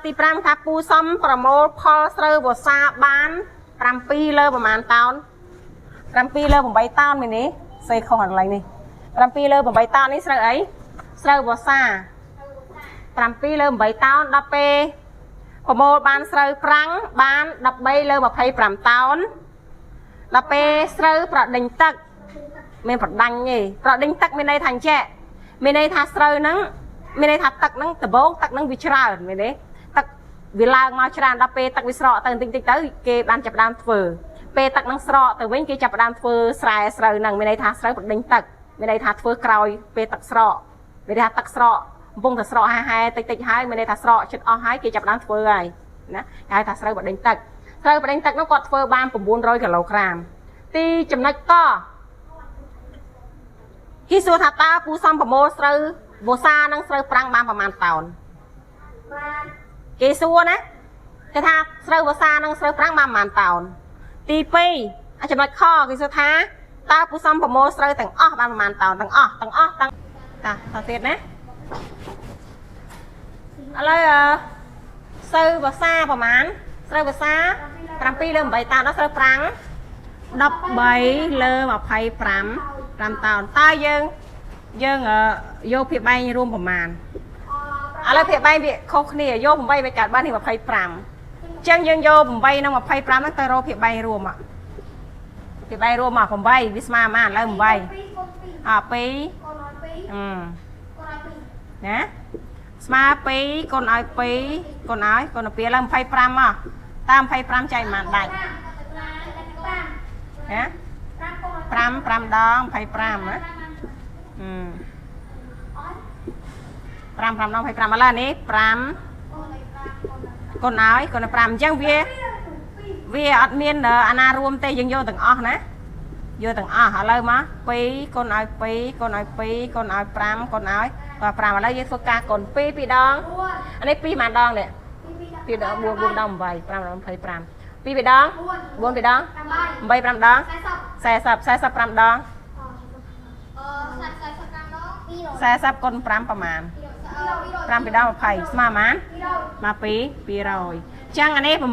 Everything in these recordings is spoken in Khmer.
ទី5ថាពូសំប្រមូលផលស្រូវវស្សាបាន7លើប្រមាណតោន7លើ8តោនមែនទេសេខុសកន្លែងនេះ7លើ8តោននេះស្រូវអីស្រូវវស្សា7លើ8តោនដល់ពេលប្រមូលបានស្រូវប្រាំងបាន13លើ25តោនដល់ពេលស្រូវប្រដេញទឹកមានប្រដាញ់ទេប្រដេញទឹកមានន័យថាអញ្ចេះមានន័យថាស្រូវហ្នឹងមានន័យថាទឹកហ្នឹងដំបូងទឹកហ្នឹងវាច្រើនមែនទេទឹកវាឡើងមកច្រើនដល់ពេលទឹកវាស្រកទៅបន្តិចតិចទៅគេបានចាប់ផ្ដើមធ្វើពេលទឹកហ្នឹងស្រកទៅវិញគេចាប់ផ្ដើមធ្វើស្រែស្រូវហ្នឹងមានន័យថាស្រូវប្រដេញទឹកមានន័យថាធ្វើក្រោយពេលទឹកស្រកមានន័យថាទឹកស្រកកំពុងតែស្រកហែហែតិចតិចហើយមានន័យថាស្រកចិត្តអស់ហើយគេចាប់ផ្ដើមធ្វើហើយណាគេហៅថាស្រូវប្រដេញទឹកស្រូវប្រដេញទឹកហ្នឹងគាត់ធ្វើបាន900គីឡូក្រាមទីចំណុចកគេសួរថាតើពូសំប្រមូលស្រូវវស្សានិងស្រូវប្រាំងបានប្រមាណតោន បាន គេសួរណាគេថាស្រូវវស្សានិងស្រូវប្រាំងបានប្រមាណតោនទី2អាចំណុចខគេសួរថាតើពូសំប្រមូលស្រូវទាំងអស់បានប្រមាណតោនទាំងអស់ទាំងអស់ទាំងតាតទៀតណាឥឡូវអឺស្រូវវស្សាប្រមាណស្រូវវស្សា7លើ8តោនដល់ស្រូវប្រាំង13លើ25 5តោនតើយើងយើងយកភាគបែងរួមប្រមាណឥឡូវភាគបែងវាខុសគ្នាយក8ไปកាត់បាននេះ25អញ្ចឹងយើងយក8និង25ហ្នឹងទៅរកភាគបែងរួមមកភាគបែងរួមមក8វាស្មើប៉ុន្មានឥឡូវ8 2គុណ2 អ2 គុណឲ្យ2 អឺ គុណឲ្យ2 ណាស្មើ2គុណឲ្យ2គុណឲ្យគុណ2ឡើង25មកតាម25ចែកប៉ុន្មានដាច់ 5 ណា 5គុណឲ្យ 5 5ដង25ណាអឺ5 5ដង25ឥឡូវនេះ5គុណឲ្យគុណ5អញ្ចឹងវាវាអត់មានអាណារួមទេយើងយកទាំងអស់ណាយកទាំងអស់ឥឡូវមក2គុណឲ្យ2គុណឲ្យ2គុណឲ្យ5គុណឲ្យ5ឥឡូវយើងធ្វើការគុណ2 2ដង 4 អានេះ2ប៉ុន្មានដងនេះ 2 2ដង4 4ដង8 5ដង25 2 2ដង4 2ដង 8 8 5ដង 40 40 45ដង អឺ45ដង200 40គុណ5ប្រមាណ 200 5ពីដង20ស្មើប៉ុន្មាន 200 មក2 200អញ្ចឹងអានេះ8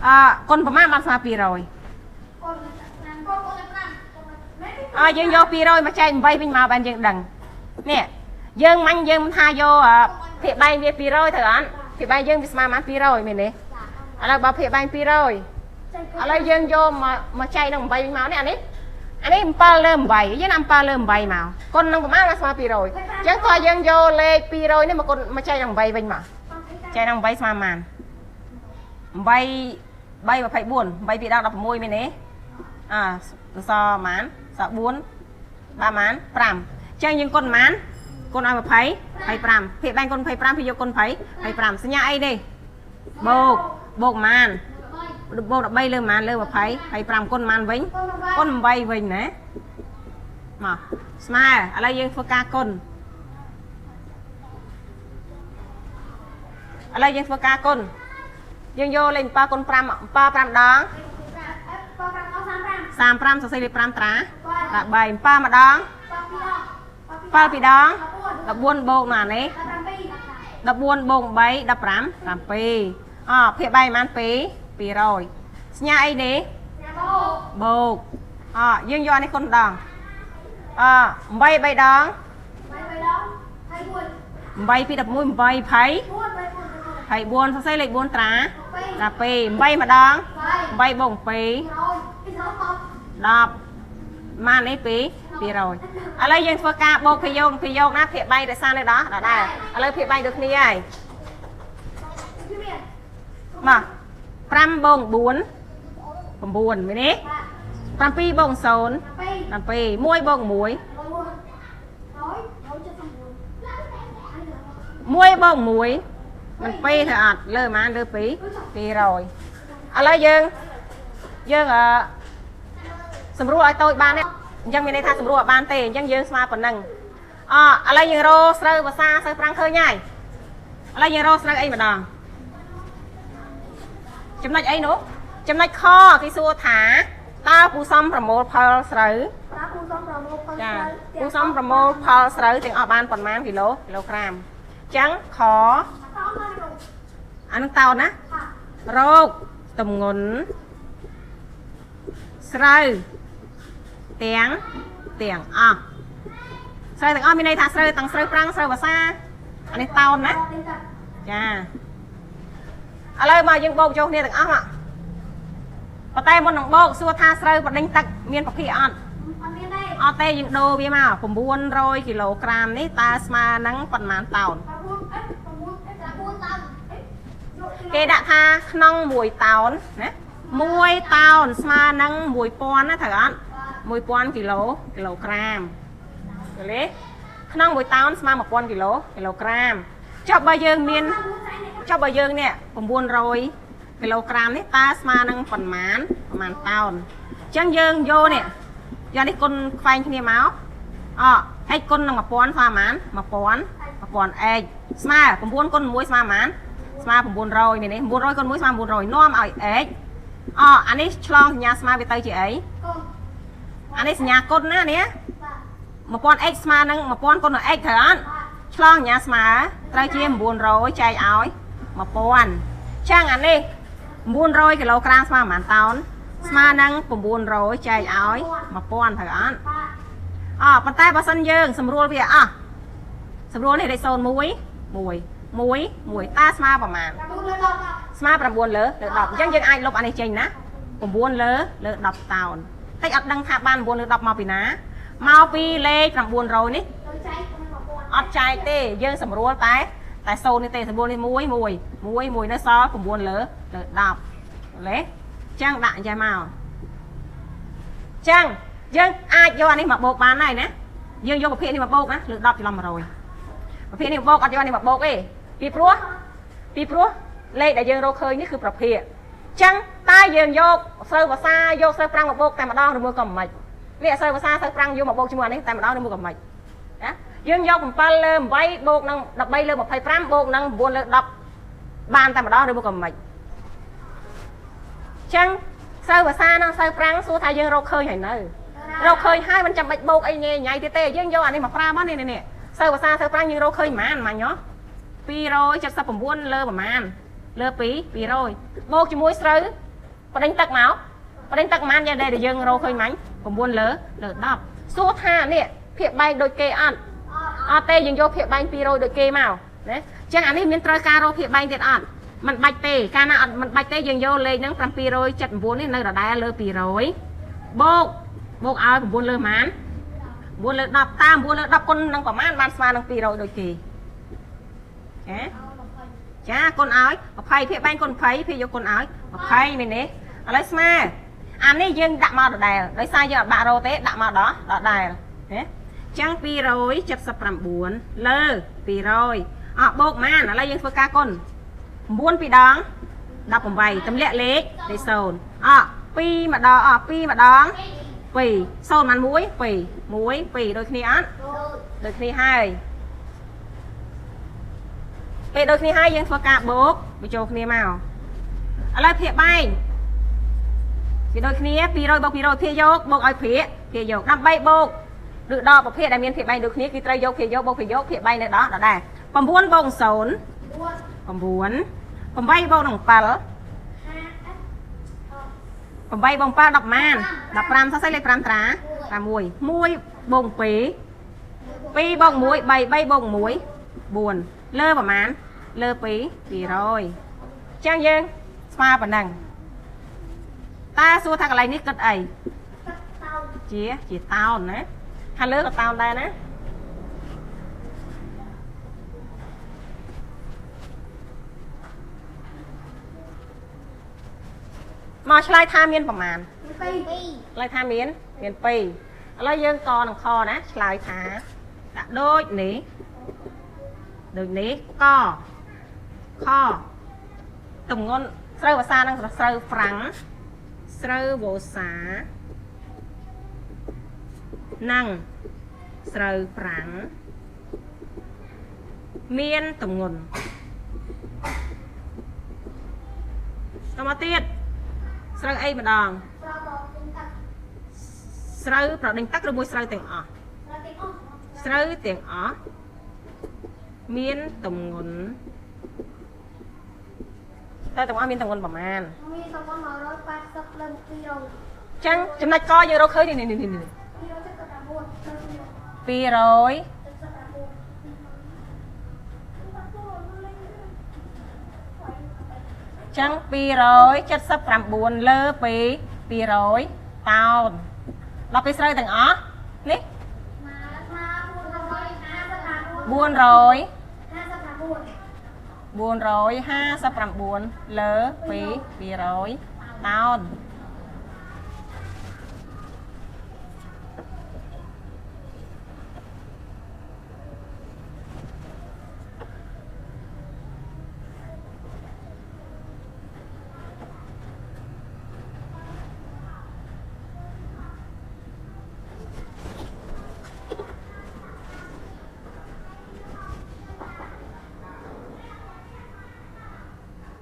អឺគុណប្រមាណបានស្មើ200 គុណ5គុណ5 អើយើងយក200មកចែក8វិញមកបានយើងដឹងនេះយើងមាញ់យើងមិនថាយកភាគបែងវា200ត្រូវអត់ភាគបែងយើងវាស្មើប៉ុន្មាន200មែនទេឥឡូវបើភាគបែង200ឥឡូវយើងយកមកមកចែកនឹង8វិញមកនេះអានេះអានេះ7លើ8យើងណា7លើ8មកគុណនឹងប្រមាណបានស្មើ200អញ្ចឹងក៏យើងយកលេខ200នេះមកគុណមកចែកនឹង8វិញមកចែកនឹង8ស្មើប៉ុន្មាន8 3 24 8 2ដល់16មែនទេអើសល់ប៉ុន្មានសល់4បាទប៉ុន្មាន5អញ្ចឹងយើងគុណប៉ុន្មានគុណឲ្យ20 25ភាគបែងគុណ25ភាគយកគុណ20 25សញ្ញាអីនេះបូកបូកប៉ុន្មានបូក13លើប៉ុន្មានលើ20 25គុណប៉ុន្មានវិញគុណ8វិញណាមកស្មើឥឡូវយើងធ្វើការគុណឥឡូវយើងធ្វើការគុណយើងយកលេខ7គុណ5 7 5ដង 5 35សរសេរលេខ5ត្រា3 7ម្ដង7ពីរដង14បូកនឹងអានេះ14បូក8 15 7អភាគបែងប៉ុន្មាន2 200សញ្ញាអីនេះបូកអយើងយកអានេះគុណម្ដងអ8 3ដង8 2 11 8 20 24សរសេរលេខ4ត្រាត្រា2 8ម្ដង8បូក2 10ម៉ាននេះ2 200ឥឡូវយើងធ្វើការបូកភាយកភាយកណាភាគបែងរក្សានៅដល់ដដែលឥឡូវភាគបែងដូចគ្នាហើយមក5បូក9 9មែនទេ7បូក0 7 1បូក1 1បូក1មិន2ធ្វើអត់លើប៉ុន្មានលើ2 200ឥឡូវយើងយើងអឺសម្រួលឲ្យតូចបានទេអញ្ចឹងមានន័យថាសម្រួលឲ្យបានទេអញ្ចឹងយើងស្មើប៉ុណ្ណឹងអឥឡូវយើងរកស្រូវភាសាស្រូវប្រាំងឃើញហើយឥឡូវយើងរកស្រូវអីម្ដងចំណុចអីនោះចំណុចខគេសួរថាតើពូសំប្រមូលផលស្រូវចាពូសំប្រមូលផលស្រូវទាំងអស់បានប៉ុន្មានគីឡូគីឡូក្រាមអញ្ចឹងខ អានឹងតោនណា បាទ រោគទម្ងន់ស្រូវទាំងទាំងអស់ស្រូវទាំងអស់មានន័យថាស្រូវទាំងស្រូវប្រាំងស្រូវវស្សាអានេះតោនណា ដេញទឹក ចាឥឡូវមកយើងបោកចូលគ្នាទាំងអស់មកប៉ុន្តែមុននឹងបោកសួរថាស្រូវបដិញទឹកមានប្រភេទអត់ អត់មានទេ អត់ទេយើងដូរវាមក900គីឡូក្រាមនេះតើស្មើនឹងប៉ុន្មានតោន 9អេ9អេ9តោនអេយក គេដាក់ថាក្នុង1តោនណា1តោនស្មើនឹង1000ណាត្រូវអត់1000គីឡូគីឡូក្រាមយល់ទេក្នុង1តោនស្មើ1000គីឡូគីឡូក្រាមចុះបើយើងមានចុះបើយើងនេះ900គីឡូក្រាមនេះតើស្មើនឹងប៉ុន្មានប្រហែលតោនអញ្ចឹងយើងយកនេះយកនេះគុណខ្វែងគ្នាមកអហិចគុណនឹង1000ស្មើប៉ុន្មាន1000 1000 x ស្មើ9គុណ1ស្មើប៉ុន្មាន ស្មើ900មែនទេ900គុណ1ស្មើ900នាំឲ្យ x អអានេះឆ្លងសញ្ញាស្មើវាទៅជាអី កូន អានេះសញ្ញាគុណណានេះ បាទ 1000x ស្មើនឹង1000គុណនឹង x ត្រូវអត់ បាទ ឆ្លងសញ្ញាស្មើត្រូវជា900ចែកឲ្យ1000ចឹងអានេះ900គីឡូក្រាមស្មើប្រហែលតោនស្មើនឹង900ចែកឲ្យ1000ត្រូវអត់ បាទ អប៉ុន្តែបើសិនយើងសម្រួលវាអស់សម្រួលនេះលេខ0 1 1 1 1តើស្មើប្រហែល 9លើ10 ស្មើ9លើលើ10អញ្ចឹងយើងអាចលុបអានេះចេញណា9លើលើ10តោនតិចអត់ដឹងថាបាន9លើ10មកពីណាមកពីលេខ900នេះ ទៅចែកគុណ1000 អត់ចែកទេយើងសម្រួលតែតែ0នេះទេសម្រួលនេះ1 1 1 1នៅសល់9លើលើ10លេអញ្ចឹងដាក់អញ្ចឹងមកអញ្ចឹងយើងអាចយកអានេះមកបូកបានហើយណាយើងយកប្រភេទនេះមកបូកណាលើ10ច្រឡំ100ប្រភេទនេះមកបូកអត់យកអានេះមកបូកទេពីព្រោះពីព្រោះលេខដែលយើងរកឃើញនេះគឺប្រភេទអញ្ចឹងតើយើងយកស្រូវវស្សាយកស្រូវប្រាំងមកបូកតែម្ដងឬមួយក៏មិននេះស្រូវវស្សាស្រូវប្រាំងយកមកបូកជាមួយអានេះតែម្ដងឬមួយក៏មិនណាយើងយក7លើ8បូកនឹង13លើ25បូកនឹង9លើ10បានតែម្ដងឬមួយក៏មិនអញ្ចឹងស្រូវវស្សានិងស្រូវប្រាំងសួរថាយើងរកឃើញហើយនៅរកឃើញហើយមិនចាំបាច់បូកអីញ៉ៃញ៉ៃទៀតទេយើងយកអានេះមកប្រើមកនេះនេះស្រូវវស្សាស្រូវប្រាំងយើងរកឃើញប៉ុន្មានម៉ាញ់ហ៎279លើប្រហែលលើ2 200បូកជាមួយស្រូវបដិញទឹកមកបដិញទឹកប៉ុន្មានយ៉ាងដែលយើងរកឃើញម៉ាញ់9លើលើ10សួរថានេះភាគបែងដូចគេអត់ អត់ អត់ទេយើងយកភាគបែង200ដូចគេមកណាអញ្ចឹងអានេះមានត្រូវការរកភាគបែងទៀតអត់มันបាច់ទេកាលណាអត់มันបាច់ទេយើងយកលេខហ្នឹង779នេះនៅដដែលលើ200បូកបូកឲ្យ9លើប៉ុន្មាន9លើ10តាម9លើ10គុណនឹងប្រមាណបានស្មើនឹង200ដូចគេចាចាគុណឲ្យ20ភាគបែងគុណ20ភាគយកគុណឲ្យ20មែនទេឥឡូវស្មើអានេះយើងដាក់មកដដែលដោយសារយើងអត់បាក់រោទេដាក់មកដល់ដដែលណា ចឹង279លើ200អបូកម៉ានឥឡូវយើងធ្វើការគុណ9ពីរដង18ទម្លាក់លេខលេខ0អ2ម្ដងអ2ម្ដង2 0ម៉ាន1 2 1 2ដូចគ្នាអត់ ដូច ដូចគ្នាហើយពេលដូចគ្នាហើយយើងធ្វើការបូកបញ្ចូលគ្នាមកឥឡូវភាគបែងវាដូចគ្នា200បូក200ភាគយកបូកឲ្យភាគភាគយកដើម្បីបូកឬដកប្រភេទដែលមានភាគបែងដូចគ្នាគឺត្រូវយកភាគយកបូកភាគយកភាគបែងនៅដល់ដដែល9បូក0 9 9 8បូកនឹង7 5 8បូក7 10ម៉ាន15សរសេរលេខ5ត្រា6 1បូក2 2បូក1 3 3បូក1 4លើប្រមាណលើ2 200ចឹងយើងស្មើប៉ុណ្ណឹងតើសួរថាកន្លែងនេះគិតអី ទឹកតោ ជាជាតោនណាខាងលើក៏តោនដែរណាមកឆ្លើយថាមានប្រមាណ 2 ឆ្លើយថាមានមាន2ឥឡូវយើងកនឹងខណាឆ្លើយថាដាក់ដូចនេះដូចនេះកខទម្ងន់ស្រូវវស្សានិងស្រូវហ្វ្រាំងស្រូវវស្សានិងស្រូវហ្វ្រាំងមានទម្ងន់តមកទៀតស្រូវអីម្ដង ប្របទិញទឹក ស្រូវប្រដេញទឹកឬមួយស្រូវទាំងអស់ ប្រតិអស់ ស្រូវទាំងអស់មានទម្ងន់ តែទាំងអស់មានទម្ងន់ប្រមាណ មានទម្ងន់180លើ200 អញ្ចឹងចំណុចកយើងរកឃើញនេះនេះនេះនេះ 279 200 ចឹង279លើពី200តោនដល់ពេលស្រូវទាំងអស់នេះ400 459លើពី200តោន